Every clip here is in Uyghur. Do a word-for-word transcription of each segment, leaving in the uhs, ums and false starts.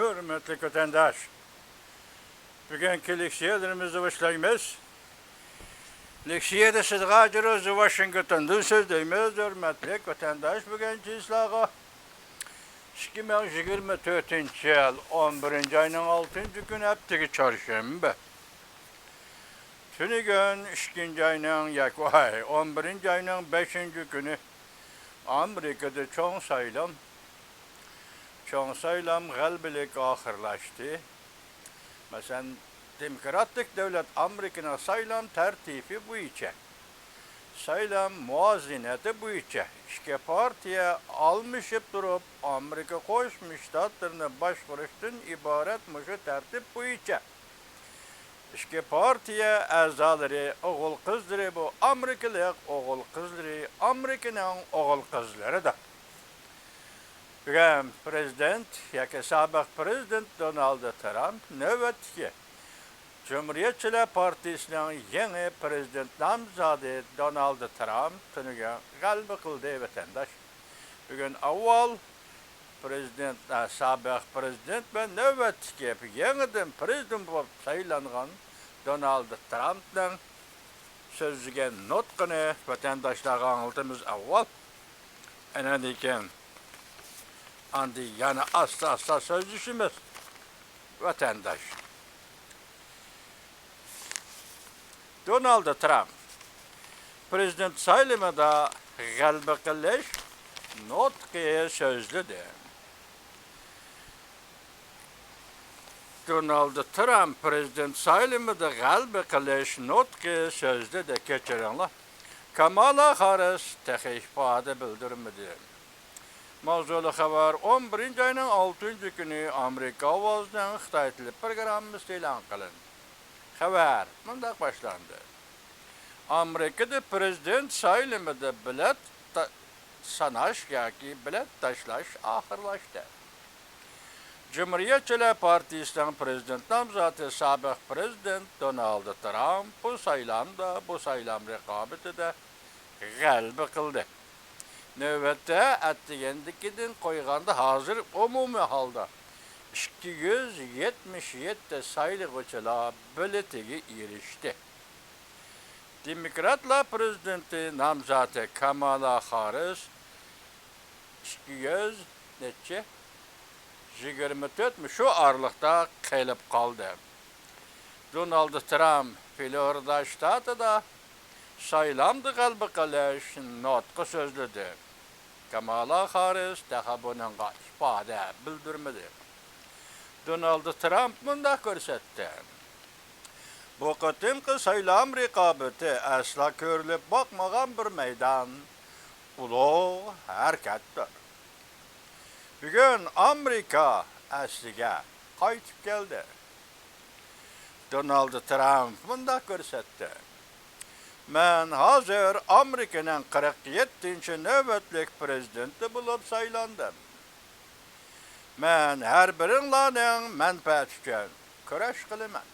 ھۆرمەتلىك ۋەتەنداش، بۈگۈنكى لېكسىيەلىرىمىزنى باشلايمىز. لېكسىيەدە سىزغا جىروزى ۋاشىنگتوندىن سۆزلەيمىز، ھۆرمەتلىك ۋەتەنداش. بۈگۈن چىسلاغا ئىككى مىڭ يىگىرمە تۆتىنچى يىل ئون بىرىنچى ئاينىڭ ئالتىنچى كۈنى، ھەپتىگە چارشەنبە. تۈنۈگۈن ئىككىنچى ئاينىڭ ياكى ئون بىرىنچى ئاينىڭ بەشىنچى كۈنى ئامېرىكىدا چوڭ سايلام، چوڭ سايلام غەلىبىلىك ئاخىرلاشتى. مەسىلەن، دېموكراتىك دۆلەت ئامېرىكىنىڭ سايلام تەرتىپى بويىچە، سايلام مۇۋازىنىتى بويىچە ئىككى پارتىيە ئالمىشىپ تۇرۇپ، ئامېرىكا قوشما شتاتلىرىنى باشقۇرۇشتىن ئىبارەت مۇشۇ تەرتىپ بويىچە ئىككى پارتىيە ئەزالىرى ئوغۇل قىزلىرى، بۇ ئامېرىكىلىق ئوغۇل قىزلىرى، ئامېرىكىنىڭ ئوغۇل قىزلىرىدۇر. بۈگۈن پىرېزىدېنت ياكى سابىق پىرېزىدېنت دونالد ترامپ نۆۋەتتىكى جۇمھۇرىيەتچىلەر پارتىيىسىنىڭ يېڭى پىرېزىدېنت نامزادى دونالد ترامپ تۈنۈگۈن غەلىبە قىلدى، ۋەتەنداش. بۈگۈن ئاۋۋال پىرېزىدېنت، ئە، سابىق پىرېزىدېنت ۋە نۆۋەتتىكى يېڭىدىن پىرېزىدېنت بولۇپ سايلانغان دونالد ترامپنىڭ سۆزلىگەن نۇتقىنى ۋەتەنداشلارغا ئاڭلىتىمىز ئاۋۋال. ئەنەندىن كېيىن ئاندىن يەنە ئاستا-ئاستا سۆزلىشىمىز، ۋەتەنداش. دونالد ترامپ پىرېزىدېنت سايلىمىدا غەلىبە قىلىش نۇتقى سۆزلىدى. دونالد ترامپ پىرېزىدېنت سايلىمىدا غەلىبە قىلىش نۇتقى سۆزلىدى. كەچۈرۈڭلار، كامالا خاررىس تېخى ئىپادە بىلدۈرمىدى. ماۋزۇلۇق خەۋەر: ئون بىرىنچى ئاينىڭ ئالتىنچى كۈنى ئامېرىكا ئاۋازىنىڭ خىتاي تىلى پروگراممىسى ئېلان قىلىندى. خەۋەر مۇنداق باشلاندى: ئامېرىكىدا پىرېزىدېنت سايلىمىدا بېلەت تا-، ساناش ياكى بېلەت تاشلاش ئاخىرلاشتى. جۇمھۇرىيەتچىلەر پارتىيىسىنىڭ پىرېزىدېنت نامزاتى سابىق پىرېزىدېنت دونالد ترامپ بۇ سايلامدا، بۇ سايلام رىقابىتىدە غەلىبە قىلدى. نۆۋەتتە ئەتىگەندىكىدىن قويغاندا، ھازىر ئومۇمىي ھالدا ئىككى يۈز يەتمىش يەتتە سايلىغۇچىلار بېلىتىگە ئېرىشتى. دېموكراتلار پىرېزىدېنتى نامزاتى كامالا خاررىس ئىككى يۈز نەچچە؟ يىگىرمە تۆت مۇ شۇ ئارىلىقتا قېلىپ قالدى. دونالد ترامپ فلورىدا شتاتىدا سايلامدا غەلىبە قىلىش نۇتقى سۆزلىدى. كامالا خاررىس تېخى بۇنىڭغا ئىپادە بىلدۈرمىدى. دونالد ترامپ مۇنداق كۆرسەتتى: بۇ قېتىمقى سايلام رىقابىتى ئەسلا كۆرۈلۈپ باقمىغان بىر مەيدان، ئۇلۇغ ھەرىكەتتۇر. بۈگۈن ئامېرىكا ئەسلىگە قايتىپ كەلدى. دونالد ترامپ مۇنداق كۆرسەتتى: مەن ھازىر ئامېرىكىنىڭ قىرىق يەتتىنچى نۆۋەتلىك پىرېزىدېنتى بولۇپ سايلاندىم. مەن ھەر بىرىڭلارنىڭ مەنپەئەتى ئۈچۈن كۈرەش قىلىمەن.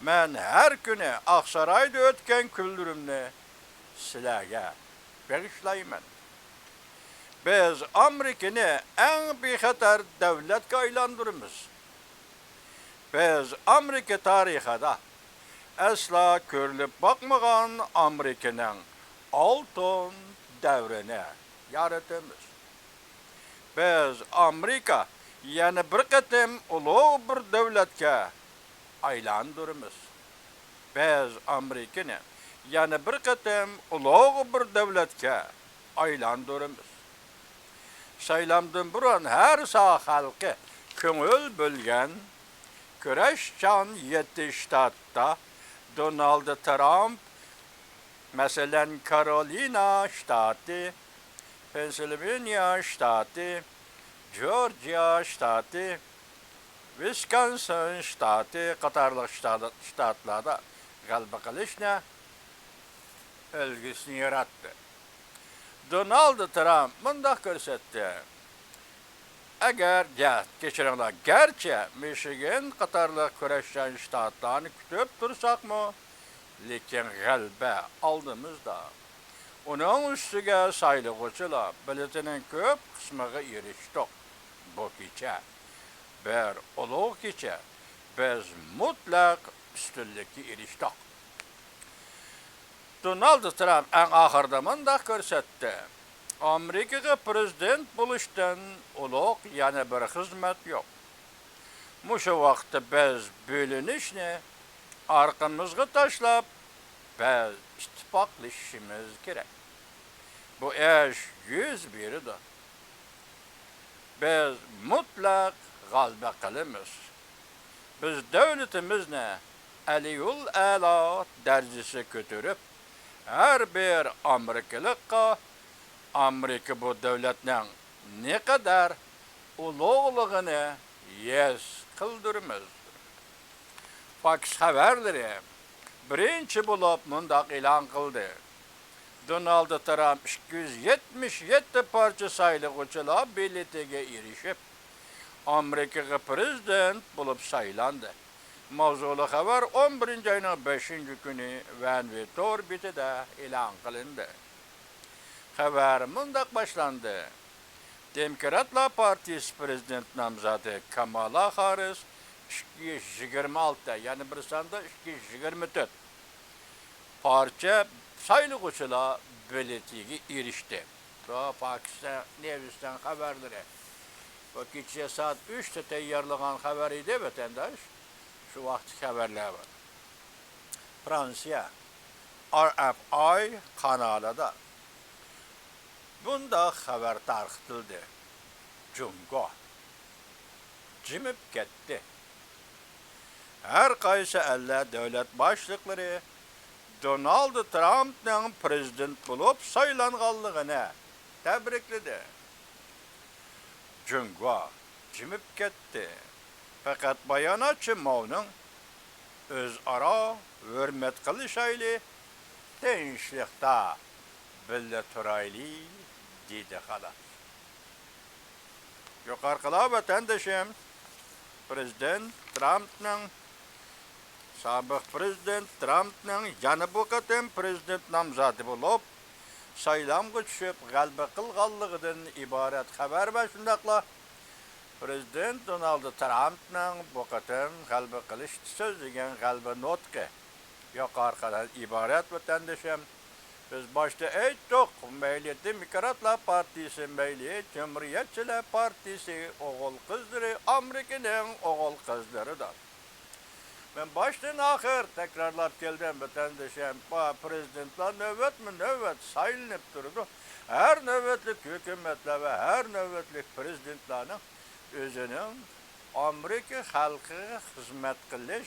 مەن ھەر كۈنى ئاقسارايدا ئۆتكەن كۈنلىرىمنى سىلەرگە بېغىشلايمەن. بىز ئامېرىكىنى ئەڭ بىخەتەر دۆلەتكە ئايلاندۇرىمىز. بىز ئامېرىكا تارىخىدا ئەسلا كۆرۈلۈپ باقمىغان ئامېرىكىنىڭ ئالتۇن دەۋرىنى يارىتىمىز. بىز ئامېرىكا يەنە بىر قېتىم ئۇلۇغ بىر دۆلەتكە ئايلاندۇرىمىز. بىز ئامېرىكىنى يەنە بىر قېتىم ئۇلۇغ بىر دۆلەتكە ئايلاندۇرىمىز. سايلامدىن بۇرۇن ھەر ساھە خەلقى كۆڭۈل بۆلگەن كۈرەشچان يەتتە شتاتتا دونالد ترامپ، مەسىلەن، كارولىنا شتاتى، پېنسىلۋانىيە شتاتى، جورجىيە شتاتى، ۋىسكونسىن شتاتى قاتارلىق شتات-، شتاتلاردا غەلىبە قىلىشنى ئۈلگىسىنى ياراتتى. دونالد ترامپ مۇنداق كۆرسەتتى: ئەگەر، گە-، كەچۈرۈڭلار، گەرچە مىشىگان قاتارلىق كۈرەشچان شتاتلارنى كۈتۈپ تۇرساقمۇ، لېكىن غەلىبە ئالدىمىزدا. ئۇنىڭ ئۈستىگە سايلىغۇچىلار بېلىتىنىڭ كۆپ قىسمىغا ئېرىشتۇق. بۇ كېچە بىر ئۇلۇغ كېچە، بىز مۇتلەق ئۈستۈنلۈككە ئېرىشتۇق. دونالد ترامپ ئەڭ ئاخىرىدا مۇنداق كۆرسەتتى: «ئامېرىكىغا پرېزىدېنت بولۇشتىن ئۇلۇغ يەنە بىر خىزمەت يوق. مۇشۇ ۋاقىتتا بىز بۆلۈنۈشنى ئارقىمىزغا تاشلاپ، بىز ئىتتىپاقلىشىشىمىز كېرەك. بۇ ئىش يۈز بېرىدۇ. بىز مۇتلەق غەلىبە قىلىمىز. بىز دۆلىتىمىزنى ئەلىيۇل ئەلا دەرىجىسىگە كۆتۈرۈپ، ھەر بىر ئامېرىكىلىققا ئامېرىكا بۇ دۆلەتنىڭ نەقەدەر ئۇلۇغلۇقىنى ھېس قىلدۇرىمىز.» فاكس خەۋەرلىرى بىرىنچى بولۇپ مۇنداق ئېلان قىلدى: دونالد ترامپ ئىككى يۈز يەتمىش يەتتە پارچە سايلىغۇچىلار بېلىتىگە ئېرىشىپ، ئامېرىكىغا پرېزىدېنت بولۇپ سايلاندى. ماۋزۇلۇق خەۋەر ئون بىرىنچى ئاينىڭ بەشىنچى كۈنى ۋەنۋى تور بېتىدە ئېلان قىلىندى. خەۋەر مۇنداق باشلاندى: دېموكراتلار پارتىيىسى پرېزىدېنت نامزاتى كامالا خاررىس ئىككى يۈز يىگىرمە ئالتە، يەنى بىر ساندا ئىككى يۈز يىگىرمە تۆت پارچە سايلىغۇچىلار بېلىتىگە ئېرىشتى. بۇ پاكىستان نېۋىستان خەۋەرلىرى. بۇ كېچە سائەت ئۈچتە تەييارلىغان خەۋەر ئىدى، ۋەتەنداش. شۇ ۋاقىتتىكى خەۋەرلەر بار. فرانسىيە، ئار ئېف ئاي قانالىدا بۇنداق خەۋەر تارقىتىلدى: جۇڭگو جىمىپ كەتتى. ھەر قايسى ئەللەر دۆلەت باشلىقلىرى دونالد ترامپنىڭ پرېزىدېنت بولۇپ سايلانغانلىقىنى تەبرىكلىدى. جۇڭگو جىمىپ كەتتى. پەقەت باياناتچى ماۋنىڭ «ئۆزئارا ھۆرمەت قىلىشايلى، تىنچلىقتا بىللە تۇرايلى» دېدى، خالاس. يۇقىرىقىلار، ۋەتەندىشىم، پرېزىدېنت ترامپنىڭ، سابىق پرېزىدېنت ترامپنىڭ يەنە بۇ قېتىم پرېزىدېنت نامزاتى بولۇپ سايلامغا چۈشۈپ غەلىبە قىلغانلىقىدىن ئىبارەت خەۋەر ۋە شۇنداقلا پرېزىدېنت دونالد ترامپنىڭ بۇ قېتىم غەلىبە قىلىشتا سۆزلىگەن غەلىبە نۇتقى يۇقىرىقىدىن ئىبارەت، ۋەتەندىشىم. بىز باشتا ئېيتتۇق، مەيلى دېموكراتلار پارتىيىسى، مەيلى جۇمھۇرىيەتچىلەر پارتىيىسى ئوغۇل-قىزلىرى ئامېرىكىنىڭ ئوغۇل-قىزلىرىدۇر. مەن باشتىن ئاخىر تەكرارلاپ كەلدىم، ۋەتەندىشىم، پرېزىدېنتلار نۆۋەتمۇ نۆۋەت سايلىنىپ تۇرىدۇ. ھەر نۆۋەتلىك ھۆكۈمەتلەر ۋە ھەر نۆۋەتلىك پرېزىدېنتلارنىڭ ئۆزىنىڭ ئامېرىكا خەلقىگە خىزمەت قىلىش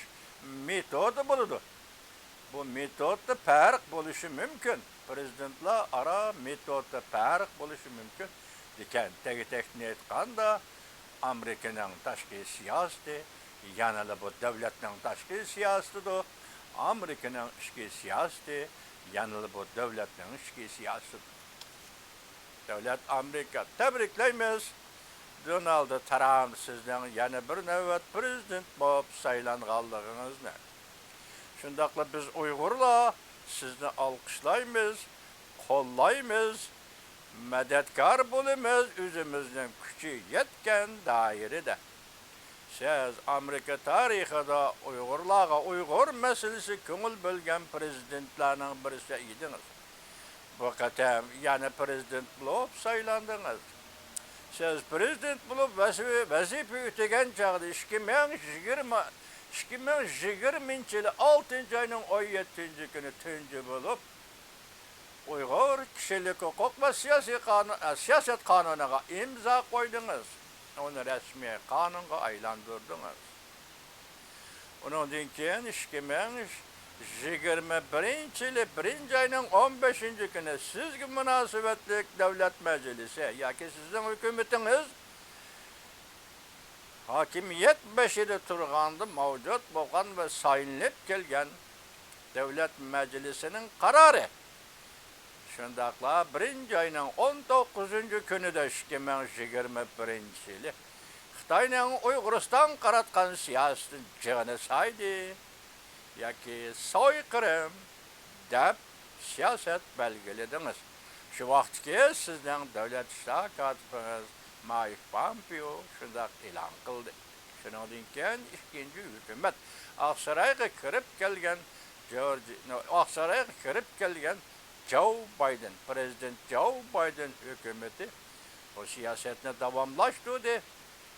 مېتودى بولىدۇ. بۇ مېتودتا پەرق بولۇشى مۇمكىن. پرېزىدېنتلار ئارا مېتودتا پەرق بولۇشى مۇمكىن. لېكىن تەگە-تەكتىنى ئېيتقاندا، ئامېرىكىنىڭ تاشقى سىياسىتى يەنىلا بۇ دۆلەتنىڭ تاشقى سىياسىتىدۇر. ئامېرىكىنىڭ ئىچكى سىياسىتى يەنىلا بۇ دۆلەتنىڭ ئىچكى سىياسىتىدۇر. دۆلەت ئامېرىكا، تەبرىكلەيمىز! دونالد ترامپ، سىزنىڭ يەنە بىر نۆۋەت پرېزىدېنت بولۇپ سايلانغانلىقىڭىزنى. شۇنداقلا بىز ئۇيغۇرلار سىزنى ئالقىشلايمىز، قوللايمىز، مەدەتكار بولىمىز ئۆزىمىزنىڭ كۈچى يەتكەن دائىرىدە. سىز ئامېرىكا تارىخىدا ئۇيغۇرلارغا ئۇيغۇر مەسىلىسىگە كۆڭۈل بۆلگەن پرېزىدېنتلارنىڭ بىرسى ئىدىڭىز. بۇ قېتىم يەنە پرېزىدېنت بولۇپ سايلاندىڭىز. سىز پرېزىدېنت بولۇپ ۋەزىپە، ۋەزىپە ئۆتىگەن چاغدا ئىككى مىڭ يىگىرمە، ئىككى مىڭ يىگىرمىنچى يىلى ئالتىنچى ئاينىڭ ئون يەتتىنچى كۈنى تۇنجى بولۇپ، ئۇيغۇر كىشىلىك ھوقۇق ۋە سىياسىي قانۇن، ئە، سىياسەت قانۇنىغا ئىمزا قويدىڭىز، ئۇنى رەسمىي قانۇنغا ئايلاندۇردىڭىز. ئۇنىڭدىن كېيىن ئىككى مىڭ يىگىرمە بىرىنچى يىلى بىرىنچى ئاينىڭ ئون بەشىنچى كۈنى سىزگە مۇناسىۋەتلىك دۆلەت مەجلىسى ياكى سىزنىڭ ھۆكۈمىتىڭىز ھاكىمىيەت بېشىدا تۇرغاندا مەۋجۇت بولغان ۋە سايلىنىپ كەلگەن دۆلەت مەجلىسىنىڭ قارارى، شۇنداقلا بىرىنچى ئاينىڭ ئون توققۇزىنچى كۈنىدە ئىككى مىڭ يىگىرمە بىرىنچى يىلى خىتاينىڭ ئۇيغۇرىستانغا قاراتقان سىياسىتىنى جېنوسايدى ياكى سويقىرىم دەپ سىياسەت بەلگىلىدىڭىز. شۇ ۋاقىتتىكى سىزنىڭ دۆلەت ئىشلار كاتىپىڭىز مايك پامپېئو شۇنداق ئېلان قىلدى. شۇنىڭدىن كېيىن ئىككىنچى ھۆكۈمەت ئاقسارايغا كىرىپ كەلگەن جورج-، ئاقسارايغا كىرىپ كەلگەن جاۋ بايدېن، پىرېزىدېنت جاۋ بايدېن ھۆكۈمىتى بۇ سىياسەتنى داۋاملاشتۇردى،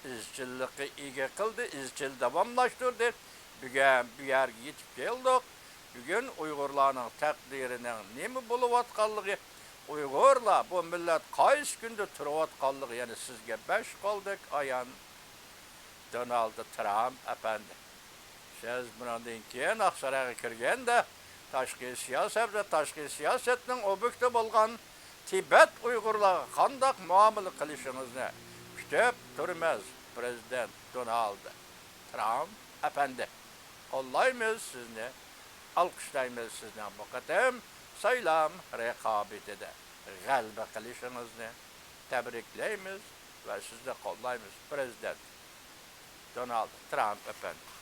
ئىزچىللىققا ئىگە قىلدى، ئىزچىل داۋاملاشتۇردى. بۈگۈن بۇ يەرگە يېتىپ كەلدۇق. بۈگۈن ئۇيغۇرلارنىڭ تەقدىرىنىڭ نېمە بولۇۋاتقانلىقى، ئۇيغۇرلار بۇ مىللەت قايسى كۈندە تۇرۇۋاتقانلىقى يەنە سىزگە بەش قولدەك ئايان. دونالد ترامپ ئەپەندى. سىز بۇنىڭدىن كېيىن ئاقسارايغا كىرگەندە، تاشقى سىياسەت ۋە تاشقى سىياسەتنىڭ ئوبيېكتى بولغان تىبەت ئۇيغۇرلارغا قانداق مۇئامىلە قىلىشىڭىزنى كۈتۈپ تۇرىمىز، پىرېزىدېنت دونالد ترامپ ئەپەندى. قوللايمىز سىزنى، ئالقىشلايمىز سىزنىڭ بۇ قېتىم سايلام رىقابىتىدە غەلىبە قىلىشىڭىزنى. تەبرىكلەيمىز ۋە سىزنى قوللايمىز، پىرېزىدېنت دونالد ترامپ ئەپەندى.